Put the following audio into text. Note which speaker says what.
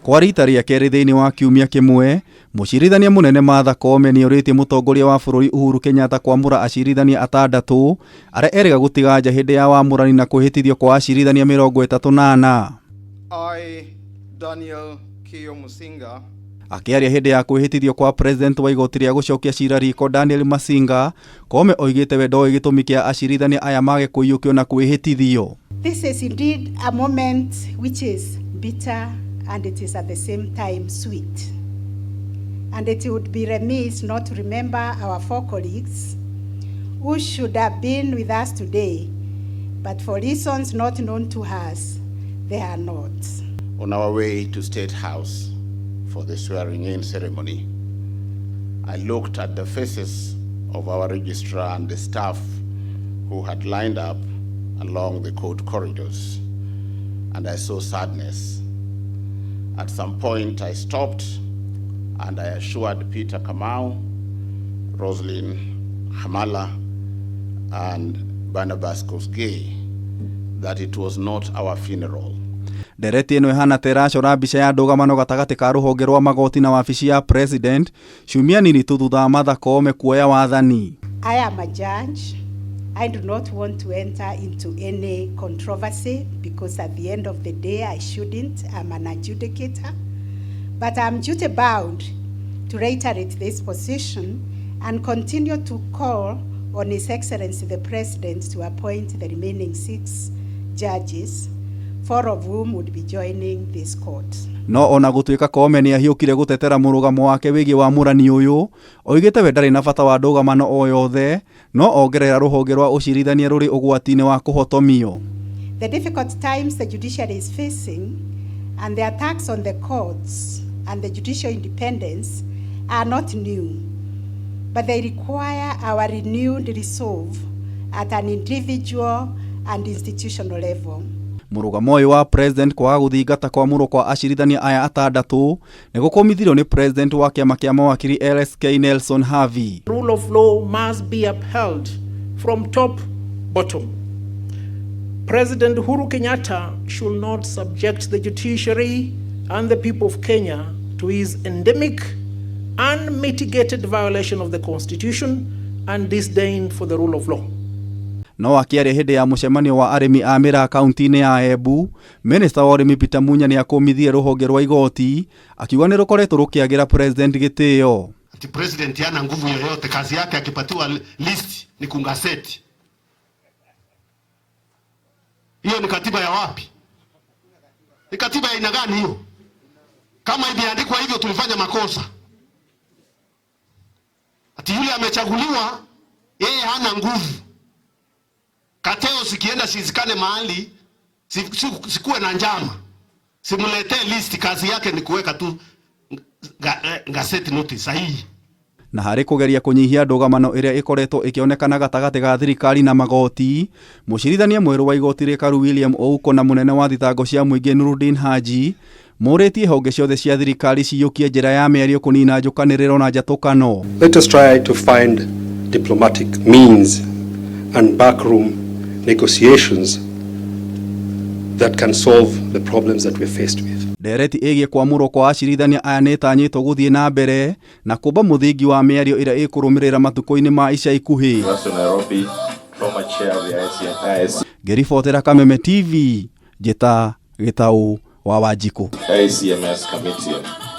Speaker 1: Kwa rita rĩa kerĩ thĩinĩ wa kiumia kĩmwe, mũcirithania mũnene Martha Koome nĩorĩtie mũtongoria wa bũrũri Uhuru Kenyatta kwamũra acirithania atandatũ arĩa erĩga gũtiga nja hĩndĩ ya wamũrani na kwĩhĩtithio kwa acirithania 34.
Speaker 2: I, Daniel Kio Musinga,
Speaker 1: Akĩaria hĩndĩ ya kwĩhĩtithio kwa president wa igoti rĩa gũcokia cira riko Daniel Masinga, Koome oigĩte we ndoĩ gĩtũmi kĩa acirithania aya mage kũiyũkio na kwĩhĩtithio.
Speaker 3: This is indeed a moment which is bitter and it is at the same time sweet. And it would be remiss not to remember our four colleagues who should have been with us today, but for reasons not known to us, they are not.
Speaker 4: On our way to State House for the swearing-in ceremony, I looked at the faces of our registrar and the staff who had lined up along the court corridors, and I saw sadness. At some point, I stopped and I assured Peter Kamau, Roslyn Hamala, and Barnabas Kosgei that it was not our funeral.
Speaker 1: Ndereti ĩno ĩhana ta ĩracora mbica ya ndũgamano gatagatĩ ka rũhonge rwa magoti na wabici ya president ciumia nini tu thutha wa Martha Koome kuoya wathani.
Speaker 3: I am a judge. I do not want to enter into any controversy because at the end of the day I shouldn't. I'm an adjudicator. But I'm duty bound to reiterate this position and continue to call on His Excellency the President to appoint the remaining 6 judges, 4 of whom would be joining this court.
Speaker 1: No ona gũtuĩka Koome nĩ ahiũkire gũtetera mũrũgamo wake wĩgiĩ wamũrani ũyũ, oigĩte we ndarĩ na bata wa ndũgamano o yothe, no ongerera rũhonge rwa ũcirithania rũrĩ ũgwati-inĩ wa kũhotomio.
Speaker 3: The difficult times the judiciary is facing and the attacks on the courts and the judicial independence are not new, but they require our renewed resolve at an individual and institutional level.
Speaker 1: Mũrũgamo ũyũ wa president kwaga gũthingata kwamũrwo kwa acirithania aya atandatũ nĩ gũkũmithirio nĩ president wa kĩama kĩa mawakiri LSK Nelson Havi.
Speaker 5: Rule of law must be upheld from top bottom. President Uhuru Kenyatta should not subject the judiciary and the people of Kenya to his endemic, unmitigated violation of the Constitution and disdain for the rule of law.
Speaker 1: No akĩaria hĩndĩ ya mũcemanio wa arĩmi a mĩraa kaunti-inĩ ya Embu, Minista wa ũrĩmi Peter Munya nĩ akũmithirie rũhonge rwa igoti akiuga nĩ rũkoretwo rũkĩagĩra president gĩtĩo.
Speaker 6: Ati president hana nguvu yoyote, kazi yake akipatiwa list ni kungaseti. Hiyo ni katiba ya wapi? Ni katiba ya aina gani hiyo? Kama imeandikwa hivyo tulifanya makosa. Ati yule amechaguliwa yeye hana nguvu. Kateo sikienda sizikane mahali, sikuwe na njama. Simuletee list, kazi yake ni kuweka tu gazeti notice sahihi.
Speaker 1: Na harĩ kũgeria kũnyihia ndũgamano ĩrĩa ĩkoretwo ĩkĩonekana gatagatĩ ga thirikari na magoti, mũcirithania mwerũ wa igoti rĩkaru William Ouko na mũnene wa thitango cia mũingĩ Nurudin Haji morĩtie honge ciothe cia thirikari ciyũkie njĩra ya mĩario kũnina njũkanĩrĩro na njatũkano.
Speaker 7: Let us try to find diplomatic means and backroom negotiations that can solve the problems that we're faced with.
Speaker 1: Ndereti ĩgiĩ kwamũrwo kwa acirithania aya nĩ ĩtanyĩtwo gũthiĩ na mbere na kũmba mũthingi wa mĩario ĩrĩa ĩkũrũmĩrĩra matukũ-inĩ ma ica ikuhĩ. Ngĩribotera Kameme TV, njĩta Gĩtaũ wa Wanjikũ.
Speaker 8: ICMS Committee.